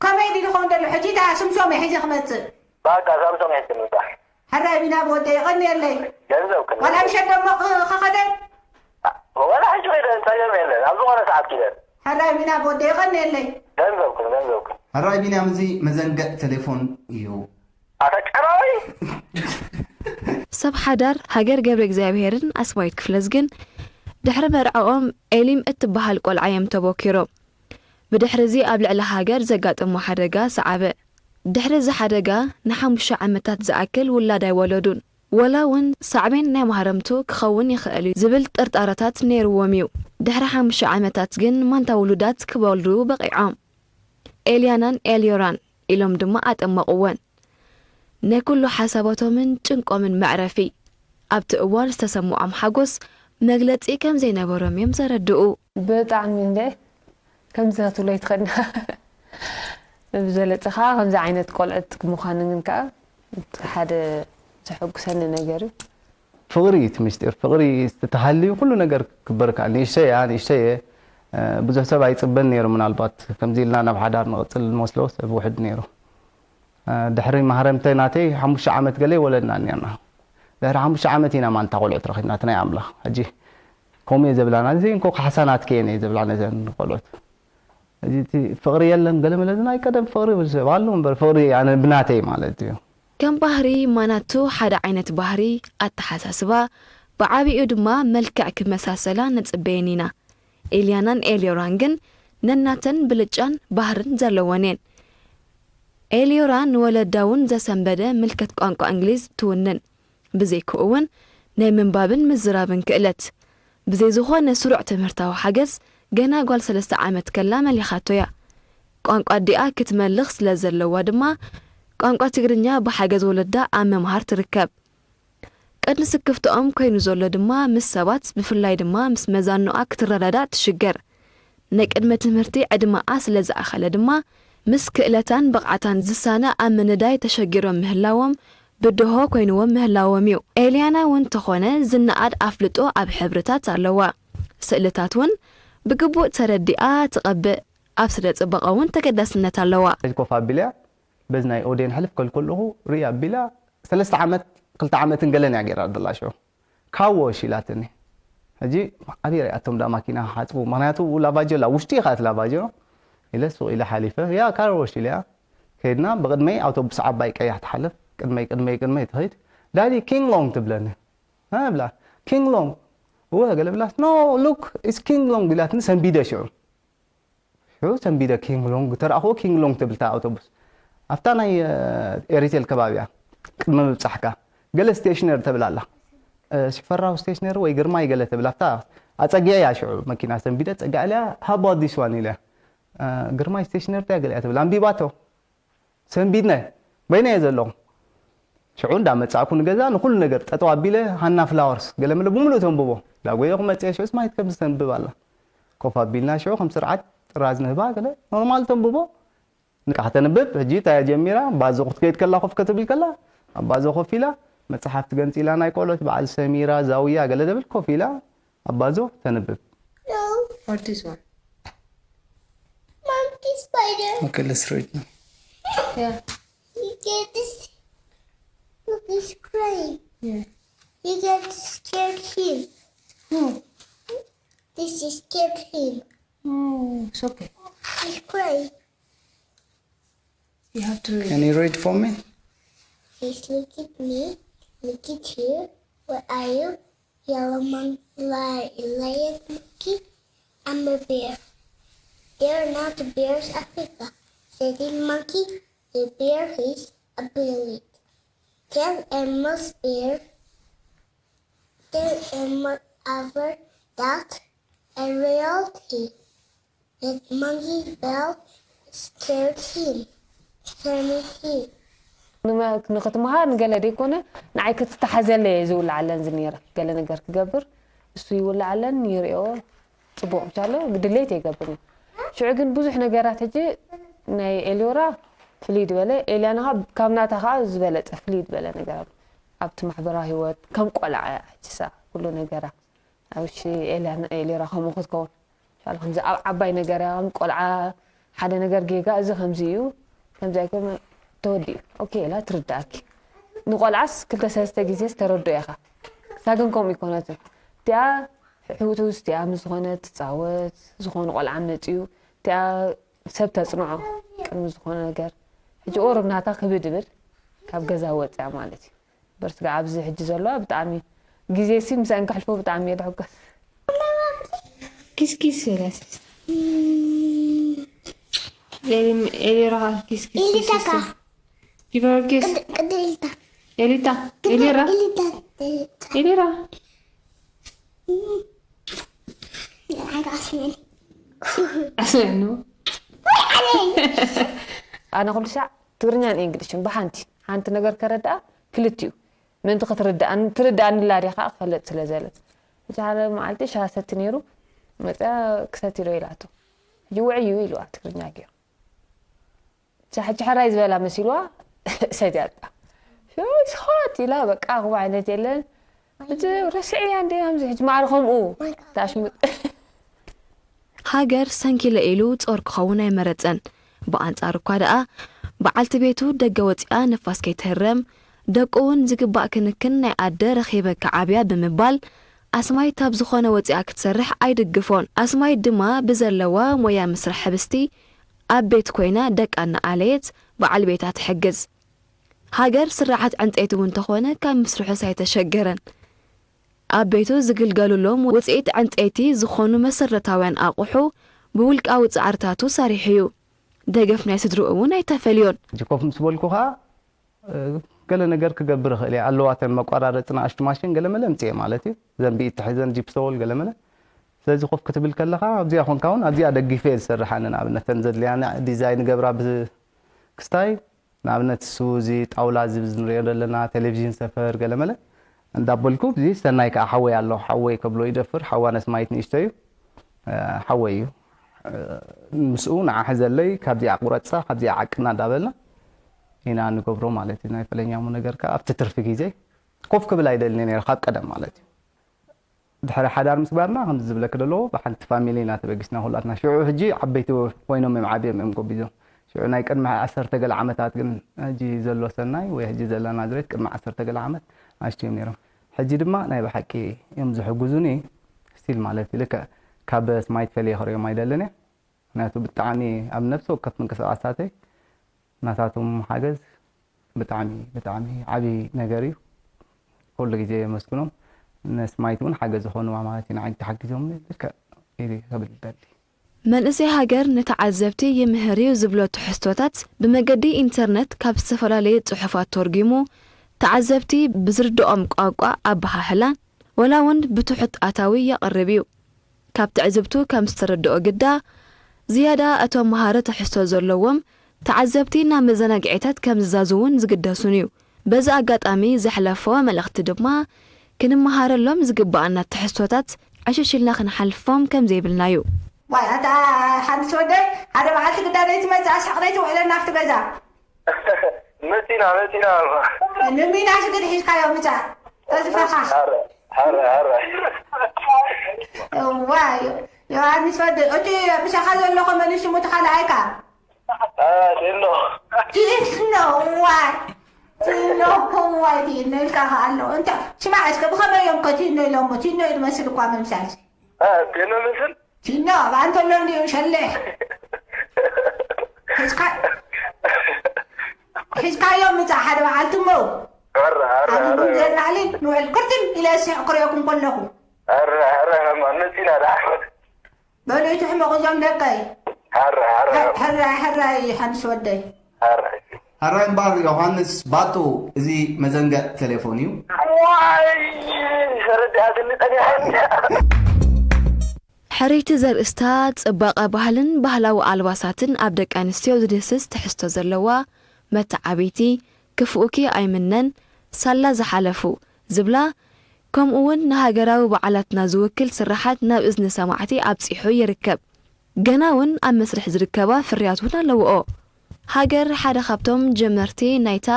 ከመይ ድዩ ዝኸውን ደሎ ሕጂ እታ ስምሶም እየ ሒዘ ክመጽእ። በቃ ሳምሶም እየ ትምጻሕ። ሕራይ ቢና ብወደይ የቐንየለይ። ገንዘብ ክን። ዋላ ምሸት ደሞ ኽ- ኸኸደ ወላ ሕጂ ኸይደ ጸገም የለን ኣብ ዝኾነ ሰዓት ኪደን። ሕራይ ቢና ብወደይ የቐንየለይ። ገንዘብ ክን ገንዘብ ክን። ሕራይ ቢንያም እዚ መዘንግዕ ተሌፎን እዩ። ኣታ ቀራዊ። ሰብ ሓዳር ሃገር ገብረ እግዚኣብሄርን ኣስማዊት ክፍለዝግን ድሕሪ መርዕኦም ኤሊም እትበሃል ቆልዓ እዮም ተቦኪሮም። ብድሕሪ እዚ ኣብ ልዕሊ ሃገር ዘጋጠሞ ሓደጋ ሰዓበ። ድሕሪ እዚ ሓደጋ ንሓሙሽተ ዓመታት ዝኣክል ውላድ ኣይወለዱን። ወላ እውን ሳዕቤን ናይ ማህረምቱ ክኸውን ይኽእል እዩ ዝብል ጥርጣረታት ነይርዎም እዩ። ድሕሪ ሓሙሽተ ዓመታት ግን ማንታ ውሉዳት ክወልዱ በቒዖም። ኤልያናን ኤልዮራን ኢሎም ድማ ኣጠመቕወን። ናይ ኩሉ ሓሳባቶምን ጭንቆምን መዕረፊ፣ ኣብቲ እዋን ዝተሰምዖም ሓጎስ መግለጺ ከም ዘይነበሮም እዮም ዘረድኡ። ብጣዕሚ እንደ ከምዚ ክትብሎ ኣይትኽእልን ኢኻ። ብዝበለጸ ከኣ ከምዚ ዓይነት ቆልዑት ምዃነን ግን ከኣ ሓደ ዘሐጉሰኒ ነገር እዩ። ፍቕሪ እዩ እቲ ምስጢር። ፍቕሪ ተተሃልዩ ኩሉ ነገር ክበርካ። ንእሽተይ እያ፣ ንእሽተይ እየ። እ፣ ብዙሕ ሰብ ኣይጽበን ነይሩ። ምናልባት ከምዚ ኢልና ናብ ሓዳር ንቕጽል ንመስሎ ሰብ ውሕድ ነይሩ። እ፣ ድሕሪ ማህረምተ ናተይ ሓሙሽተ ዓመት ገለ ይወለድና ነርና። ድሕሪ ሓሙሽተ ዓመት ኢና ማንታ ቆልዑት ረኺብና፣ እቲ ናይ ኣምላኽ። ሕጂ ከምኡ እየ ዘብላና። እዚ እንኮ ካሕሳ ናትኪ እየን እየ ዘብላ ነዘን ቆልዑት። እዚ እቲ ፍቕሪ የለን ገለ መለ፣ እዚ ናይ ቀደም ፍቕሪ ይብል ሰብ ኣሎ እምበር፣ ፍቕሪ ኣነ ብናተይ ማለት እዩ። ከም ባህሪ ማናቱ ሓደ ዓይነት ባህሪ፣ ኣተሓሳስባ፣ ብዓቢኡ ድማ መልክዕ ክመሳሰላ ንጽበየን ኢና። ኤልያናን ኤልዮራን ግን ነናተን ብልጫን ባህርን ዘለወን እየን። ኤልዮራ ንወለዳ እውን ዘሰንበደ ምልከት ቋንቋ እንግሊዝ ትውንን። ብዘይክኡ እውን ናይ ምንባብን ምዝራብን ክእለት። ብዘይ ዝኾነ ስሩዕ ትምህርታዊ ሓገዝ ገና ጓል ሰለስተ ዓመት ከላ መሊኻቶ እያ። ቋንቋ ኣዲኣ ክትመልኽ ስለ ዘለዋ ድማ ቋንቋ ትግርኛ ብሓገዝ ወለዳ ኣብ ምምሃር ትርከብ። ቀንዲ ስክፍትኦም ኮይኑ ዘሎ ድማ ምስ ሰባት ብፍላይ ድማ ምስ መዛኖኣ ክትረዳዳእ ትሽገር። ናይ ቅድመ ትምህርቲ ዕድመኣ ስለ ዝኣኸለ ድማ ምስ ክእለታን ብቕዓታን ዝሳነ ኣብ ምንዳይ ተሸጊሮም ምህላዎም ብድሆ ኮይንዎም ምህላዎም እዩ። ኤልያና እውን ተኾነ ዝነኣድ ኣፍልጦ ኣብ ሕብርታት ኣለዋ። ስእልታት እውን ብግቡእ ተረዲኣ ትቐብእ። ኣብ ስነ ጽባቐ እውን ተገዳስነት ኣለዋ። ሕጂ ኮፍ ኣቢለያ በዚ ናይ ኦዴን ሕልፍ ከልኩ ኣለኹ ርኢ ኣቢላ ሰለስተ ዓመት ክልተ ዓመትን ገለን እያ ገይራ ዘላ ሽዑ ካር ዎሽ ኢላትኒ ሕጂ ኣበይ ሪኣቶም ዳ ማኪና ሓፅቡ ምክንያቱ ላቫጆ ላ ውሽጢ ኢኻ እቲ ላቫጆ ኢለ ሱቕ ኢለ ሓሊፈ ያ ካር ዎሽ ኢለያ ከይድና ብቕድመይ ኣውቶቡስ ዓባይ ቀያሕ ትሓልፍ ቅድመይ ቅድመይ ቅድመይ ትኸይድ ዳዲ ኪንግ ሎንግ ትብለኒ ብላ ኪንግ ሎንግ እወ ገለ ብላስ no look it's king long ኢላትኒ ሰንቢደ ሽዑ ሽዑ ሰንቢደ ኪንግ ሎንግ ተረኣኽዎ ኪንግ ሎንግ ትብል እታ ኣውቶቡስ ኣብታ ናይ ኤሪቴል ከባቢ እያ ቅድሚ ምብፃሕካ ገለ ስቴሽነሪ ተብል ኣላ ሽፈራው ስቴሽነሪ ወይ ግርማይ ገለ ትብል ኣብታ ኣፀጊዐ እያ ሽዑ መኪና ሰንቢደ ፀጊዐ ኢለያ how about this one ኢለ ግርማይ ስቴሽነሪ እንታይ ገለ እያ ትብል ኣንቢባቶ ሰንቢድና በይነየ ዘለኹ ሽዑ እንዳመጻእኩ ንገዛ ንኩሉ ነገር ጠጠው ኣቢለ ሃና ፍላወርስ ገለመለ ብምሉእ ተንብቦ ዳጎየ ክመጽየ ሽዑስ ማየት ከም ዝተንብብ ኣላ ኮፍ ኣቢልና ሽዑ ከም ስርዓት ጥራዝ ንህባ ገለ ኖርማል ተንብቦ ንቃ ከተንብብ ሕጂ እታ ጀሚራ ባዞ ክትከይድ ከላ ኮፍ ክትብል ከላ ኣብ ባዞ ኮፍ ኢላ መጽሓፍቲ ገንጺላ ናይ ቆሎት በዓል ሰሚራ ዛውያ ገለ ደብል ኮፍ ኢላ ኣባዞ ተንብብ። What is one? Monkey spider. Okay, let's read now. Yeah. He gets look he's crying. Yeah. You get scared him. No. This is scared him. No, it's okay. He's crying. You have to read. Can you read for me? He's look at me. Look at you. What are you? Yellow monkey, lion monkey, I'm a bear. They're not bears Africa, said the monkey. The bear is a bully. Tell Elmo's bear. Tell Elmo over that a reality. That monkey bell scared him. Scared him. ንክትምሃር ንገለ ደይኮነ ንዓይ ክትተሓዘለ እየ ዝውልዓለን ዝነረ ገለ ነገር ክገብር እሱ ይውልዓለን ይሪኦ ፅቡቅ ብቻለ ድሌት የገብር እዩ ሽዑ ግን ብዙሕ ነገራት ሕጂ ናይ ኤልዮራ ፍልይ ዝበለ ኤልያና ካብ ናታ ከዓ ዝበለፀ ፍልይ ዝበለ ነገር ኣሎ ኣብቲ ማሕበራዊ ህይወት ከም ቆልዓ ሕጅሳ ኩሉ ነገራ ኣብ ሺ ኤልያና ኤልዮራ ከምኡ ክትከውን ሻል ከምዚ ኣብ ዓባይ ነገር እያ ከም ቆልዓ ሓደ ነገር ጌጋ እዚ ከምዚ እዩ ከምዚ ኣይኮነ ተወዲኡ ኦኬ ኢላ ትርዳእኪ ንቆልዓስ ክልተ ሰለስተ ግዜስ ተረድኦ ኢኻ እሳ ግን ከምኡ ይኮነትን እቲኣ ሕውትውስ እቲኣ ምስ ዝኾነ ትፃወት ዝኾኑ ቆልዓ መፅዩ እቲኣ ሰብ ተፅንዖ ቅድሚ ዝኾነ ነገር ሕጂ ኦርብ ናታ ክብድ ይብል ካብ ገዛ ወፅያ ማለት እዩ በርስ ከዓ ኣብዚ ሕጂ ዘለዋ ብጣዕሚ ግዜ ሲ ምሳን ከሕልፎ ብጣዕሚ እየ ድሕጎስ ኪስኪስ ይላስ ኤሊራ ኪስኪስ ኢሊታካ ጊቨር ኪስ ቅድልታ ኤሊታ ኤሊራ ኢሊታ ኤሊራ ሓይካ ኣስምዕኒ ኣስምዕኑ ኣነ ኩሉ ሳዕ ትግርኛን እንግሊሽን ብሓንቲ ሓንቲ ነገር ከረድኣ ክልቲኡ ምእንቲ ክትርድኣኒ ትርድኣኒ ላድያ ከዓ ክፈለጥ ስለ ዘለ እቲ ሓደ መዓልቲ ሻሂ ሰቲ ነይሩ መፅያ ክሰቲ ዶ ኢላቶ ሕጂ ውዕይ እዩ ኢልዋ ትግርኛ ገይሩ እዛ ሕጂ ሕራይ ዝበላ መሲልዋ ሰትያታ ስኻት ኢላ በቃ ክቡ ዓይነት የለን። እቲ ረስዕያ እንደ ከምዚ ሕጂ ማዕረ ከምኡ ታሽሙጥ ሃገር ሰንኪለ ኢሉ ጾር ክኸውን ኣይመረጸን። ብኣንጻሩ እኳ ደኣ በዓልቲ ቤቱ ደገ ወጺኣ ንፋስ ከይትህረም፣ ደቁ እውን ዝግባእ ክንክን ናይ ኣደ ረኺበ ክዓብያ ብምባል ኣስማይት ኣብ ዝኾነ ወጺኣ ክትሰርሕ ኣይድግፎን። ኣስማይት ድማ ብዘለዋ ሞያ ምስራሕ ሕብስቲ ኣብ ቤት ኮይና ደቃ እናኣለየት በዓል ቤታ ትሕግዝ። ሃገር ስርሓት ዕንጸይቲ እውን ተኾነ ካብ ምስርሑስ ኣይተሸገረን። ኣብ ቤቱ ዝግልገሉሎም ውጽኢት ዕንጸይቲ ዝኾኑ መሰረታውያን ኣቑሑ ብውልቃዊ ጻዕርታቱ ሰሪሑ እዩ። ደገፍ ናይ ስድርኡ እውን ኣይተፈልዮን። ሕጂ ኮፍ ምስ በልኩ ከዓ ገለ ነገር ክገብር እኽእል እየ ኣለዋ ተን መቋራረፂ ንኣሽቱ ማሽን ገለ መለ ምፅኤ ማለት እዩ። ዘን ብኢድ ትሕዘን ጂፕሶ ወል ገለ መለ ስለዚ ኮፍ ክትብል ከለኻ ኣብዚኣ ኮንካ እውን ኣብዚኣ ደጊፈ እየ ዝሰርሕ ኣነ ንኣብነት ተን ዘድልያኒ ዲዛይን ገብራ ክስታይ ንኣብነት እሱ እዚ ጣውላ እዚ ንሪኦ ዘለና ቴሌቪዥን ሰፈር ገለመለ እንዳበልኩ እዚ ሰናይ ከዓ ሓወይ ኣሎ ሓወይ ከብሎ ይደፍር ሓዋ ነስማይት ንእሽቶ እዩ ሓወይ እዩ ምስኡ ንዓ ሕዘለይ ካብዚኣ ቁረፃ ካብዚኣ ዓቅና እንዳበልና ኢና ንገብሮ ማለት እዩ ናይ ፈለኛሙ ነገር ከዓ ኣብቲ ትርፊ ግዜ ኮፍ ክብል ኣይደልኒ ነይረ ካብ ቀደም ማለት እዩ ድሕሪ ሓዳር ምስግባርና ከምዚ ዝብለኪ ደለዎ ብሓንቲ ፋሚሊ ኢና ተበጊስና ኩላትና ሽዑ ሕጂ ዓበይቲ ኮይኖም እዮም ዓብዮም እዮም ጎቢዞም ሽዑ ናይ ቅድሚ ዓሰርተ ገለ ዓመታት ግን ሕጂ ዘሎ ሰናይ ወይ ሕጂ ዘለና ዝሬት ቅድሚ ዓሰርተ ገለ ዓመት ኣሽቱ እዮም ነይሮም ሕጂ ድማ ናይ ብሓቂ እዮም ዝሕግዙኒ ስቲል ማለት እዩ ልክዕ ካብ ስማይት ፈልየ ክሪኦም ኣይደልን እየ ምክንያቱ ብጣዕሚ ኣብ ነፍሲ ወከፍ ምንቅስቃሳተይ ናታቶም ሓገዝ ብጣዕሚ ብጣዕሚ ዓብዪ ነገር እዩ። ኩሉ ግዜ የመስግኖም። ነስማይት እውን ሓገዝ ዝኾንዋ ማለት እዩ ንዓይ ተሓጊዞምኒ ልክዕ ኢሉ ክብል ይደሊ። መንእሰይ ሃገር ንተዓዘብቲ ይምህር እዩ ዝብሎ ትሕዝቶታት ብመገዲ ኢንተርነት ካብ ዝተፈላለየ ፅሑፋት ተርጒሙ ተዓዘብቲ ብዝርድኦም ቋንቋ ኣበሃህላን ወላ እውን ብትሑት ኣታዊ የቕርብ እዩ። ካብ ትዕዝብቱ ከም ዝተረድኦ ግዳ፣ ዝያዳ እቶም መሃሪ ትሕዝቶ ዘለዎም ተዓዘብቲ ናብ መዘናግዒታት ከም ዝዛዝዉን ዝግደሱን እዩ። በዚ ኣጋጣሚ ዘሕለፎ መልእኽቲ ድማ፣ ክንመሃረሎም ዝግበኣና ትሕዝቶታት ዕሽሽ ኢልና ክንሓልፎም ከም ዘይብልና እዩ። ዋይ ኣታ ሓምስ ወደይ ሓደ መዓልቲ ግዳ ዘይትመጽእ ኣስሕቕ ዘይትውዕለና ኣብቲ ገዛ። መጺና መጺና ንሚናስ ግን ሒዝካዮ ምጻእ ተዝፈኻ። ሐረ ሐረ እዋ ዮሃንስ ወዲ እቲ ምሳኻ ዘሎ ከመን ሽሙ ተኻልኣይካ? ቴኖ ቲኖ እዋ ቲኖ እዋ ቲኖ ኢልካ ከ ኣሎ እንተ ስማዕ እስከ ብኸመይ እዮም ከ ቲኖ ኢሎሞ ቲኖ እዩ ዝመስል እኳ ምምሳል ቴኖ ምስል ቲኖ ኣብ ኣንተሎ እንዲኡ ሸሌ ሒዝካ ሒዝካዮ ምጻእ ሓደ በዓልቲ እሞ ኣረ ኣረ ኣብ ኣረ ጉንጀ ላዕሊ ንውዕል ክርትም ኢለ ስሕቕ ክርእየኩም ከለኹ ኣረ ኣረ መጺና ደኣ በሉ ይትሕመቑ እዞም ደቀይ ኣረ ኣረ ሕራይ ሕራይ ሓንስ ወደይ ኣረ ሕራይ እምበኣር ዮሃንስ ባጡ እዚ መዘንግዕ ቴሌፎን እዩ። ዋይ ተረዲኣትኒ ጸኒሓ እንድያ። ሕርይቲ ዘርእስታ ጽባቐ ባህልን ባህላዊ ኣልባሳትን ኣብ ደቂ ኣንስትዮ ዝድህስስ ትሕዝቶ ዘለዋ መተዓብይቲ፣ ክፍኡኪ ኣይምነን፣ ሳላ ዝሓለፉ ዝብላ፣ ከምኡ'ውን ንሃገራዊ በዓላትና ዝውክል ስርሓት ናብ እዝኒ ሰማዕቲ ኣብጺሑ ይርከብ። ገና እውን ኣብ መስርሕ ዝርከባ ፍርያት እውን ኣለውኦ። ሃገር ሓደ ካብቶም ጀመርቲ ናይታ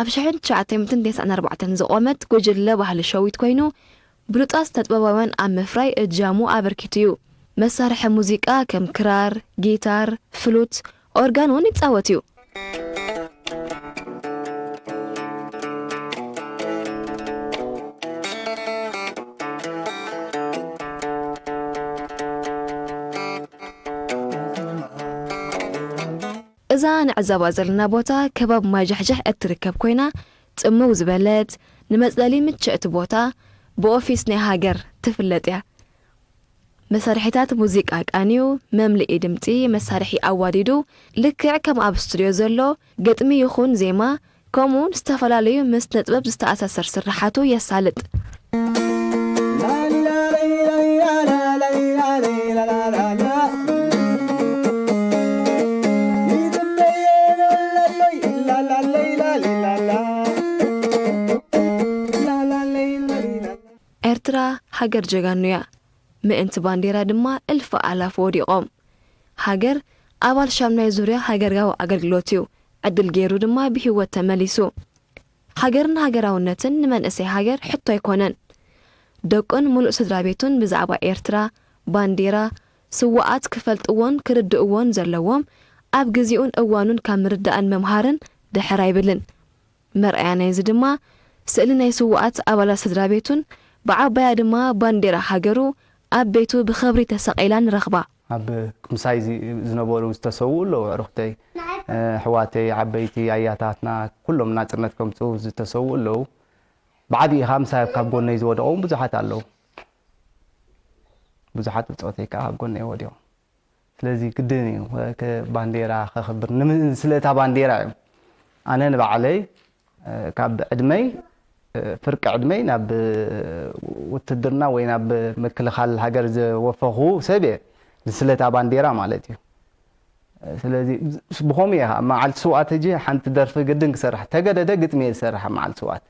ኣብ ሽሕን ትሽዓተ ሚእትን ተስዓን ኣርባዕተን ዝቖመት ጉጅለ ባህሊ ሸዊት ኮይኑ፣ ብሉጻት ስነጥበባውያን ኣብ ምፍራይ እጃሙ ኣበርኪቱ እዩ። መሳርሒ ሙዚቃ ከም ክራር፣ ጊታር፣ ፍሉት፣ ኦርጋን እውን ይጻወት እዩ። እዛ ንዕዘባ ዘለና ቦታ ከባቢ ማይጃሕጃሕ እትርከብ ኮይና፣ ጽምው ዝበለት፣ ንመጽለሊ ምችእቲ ቦታ፣ ብኦፊስ ናይ ሃገር ትፍለጥ እያ። መሳርሒታት ሙዚቃ ቃንዩ፣ መምልኢ ድምጺ መሳርሒ ኣዋዲዱ፣ ልክዕ ከም ኣብ ስቱድዮ ዘሎ፣ ግጥሚ ይኹን ዜማ፣ ከምኡውን ዝተፈላለዩ ምስ ስነጥበብ ዝተኣሳሰር ስርሓቱ የሳልጥ። ኤርትራ ሃገር ጀጋኑ እያ። ምእንቲ ባንዴራ ድማ እልፊ ኣላፍ ወዲቖም። ሃገር ኣባል ሻምናይ ዙርያ ሃገራዊ ኣገልግሎት እዩ። ዕድል ገይሩ ድማ ብህይወት ተመሊሱ። ሃገርን ሃገራውነትን ንመንእሰይ ሃገር ሕቶ ኣይኮነን። ደቁን ምሉእ ስድራ ቤቱን ብዛዕባ ኤርትራ፣ ባንዴራ፣ ስውኣት ክፈልጥዎን ክርድእዎን ዘለዎም ኣብ ግዜኡን እዋኑን ካብ ምርዳእን ምምሃርን ድሕር ኣይብልን። መርኣያ ናይዚ ድማ ስእሊ ናይ ስውኣት ኣባላት ስድራ ቤቱን ብዓባያ ድማ ባንዴራ ሃገሩ ኣብ ቤቱ ብኽብሪ ተሰቒላ ንረኽባ። ኣብ ምሳይ ዚ- ዝነበሩ ዝተሰውኡ ኣለዉ ኣዕሩኽተይ፣ ኣሕዋተይ፣ ዓበይቲ ኣያታትና ኩሎም ናፅነት ከምፅኡ ዝተሰውኡ ኣለዉ። ብዓብዪ ከዓ ምሳይ ካብ ጎነይ ዝወደቑ እውን ብዙሓት ኣለዉ። ብዙሓት ብፆተይ ከዓ ካብ ጎነይ ወዲቖም። ስለዚ ግድን እዩ ባንዴራ ከኽብር፣ ስለ እታ ባንዴራ እዮም። ኣነ ንባዕለይ ካብ ዕድመይ ፍርቂ ዕድመይ ናብ ውትድርና ወይ ናብ ምክልኻል ሃገር ዘወፈኹ ሰብ እየ፣ ንስለ እታ ባንዴራ ማለት እዩ። ስለዚ ብኸምኡ እየ ከዓ መዓልቲ ስውኣት ሕጂ ሓንቲ ደርፊ ግድን ክሰርሕ፣ ተገደደ ግጥሚ እየ ዝሰርሕ ኣብ መዓልቲ ስውኣት።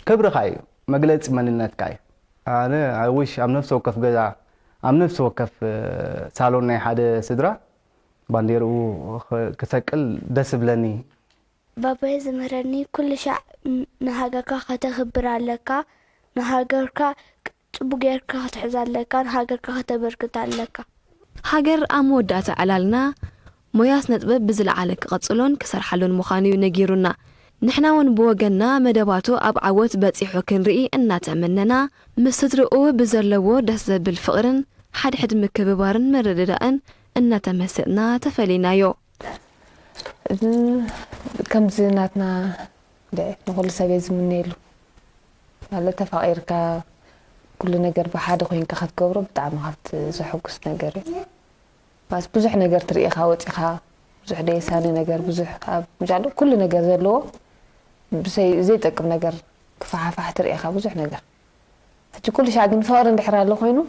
ክብርኻ እዩ፣ መግለፂ መንነትካ እዩ። ኣነ I wish ኣብ ነፍሲ ወከፍ ገዛ፣ ኣብ ነፍሲ ወከፍ ሳሎን ናይ ሓደ ስድራ ባንዴርኡ ክሰቅል ደስ እብለኒ። ባባይ ዝምህረኒ ኩሉ ሻዕ ንሃገርካ ከተኽብር ኣለካ፣ ንሃገርካ ፅቡቅ ጌርካ ክትሕዛ ኣለካ፣ ንሃገርካ ከተበርክታ ኣለካ። ሃገር ኣብ መወዳእታ ዕላልና ሞያ ስነጥበብ ብዝለዓለ ክቐጽሎን ክሰርሓሉን ምዃኑ እዩ ነጊሩና። ንሕና እውን ብወገንና መደባቱ ኣብ ዓወት በጺሑ ክንርኢ እናተመነና፣ ምስ ስድርኡ ብዘለዎ ደስ ዘብል ፍቕርን ሓድሕድ ምክብባርን ምርድዳእን እናተመሰጥና ተፈሊናዮ። ከምዚ ናትና ድዒት ንኹሉ ሰብ እየ ዝምነየሉ። ማለት ተፋቒርካ ኩሉ ነገር ብሓደ ኮይንካ ክትገብሮ ብጣዕሚ ካብቲ ዘሐጉስ ነገር እዩ። ማለት ብዙሕ ነገር ትርኢ ኢኻ ወፂኻ፣ ብዙሕ ደየሳኒ ነገር፣ ብዙሕ ኣብ ምጃሉ ኩሉ ነገር ዘለዎ ብሰይ ዘይጠቅም ነገር ክፈሓፋሕ ትርኢ ኢኻ ብዙሕ ነገር። ሕጂ ኩሉ ሻዕ ግን ፍቕሪ እንድሕር ኣሎ ኮይኑ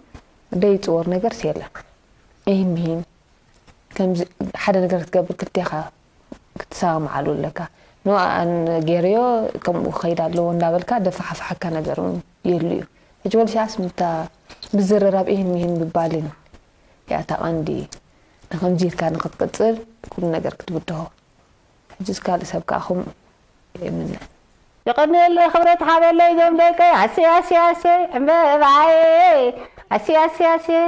ደይፅወር ነገርስ የለን። ይህን ምሂን ከምዚ ሓደ ነገር ክትገብር ክልቴኻ ክትሰማምዓሉ ኣለካ። ኖ ኣን ገይረዮ ከምኡ ክኸይድ ኣለዎ እንዳበልካ ደፋሓፍሓካ ነገር እውን ይህሉ እዩ። ሕጂ ወልሻስ ምታ ምዝርራብ ይህን ምሂን ምባልን እያ እታ ቀንዲ ንኸምዚ ኢልካ ንኽትቅፅል ኩሉ ነገር ክትብድሆ። ሕጂስ ካልእ ሰብ ከዓ ከምኡ ይምነ። የቐንየለይ ክብረት ሓበለይ ዞም ደቀይ ኣሰይ ኣሰይ ኣሰይ ዕምበባየ ኣሰይ ኣሰይ ኣሰይ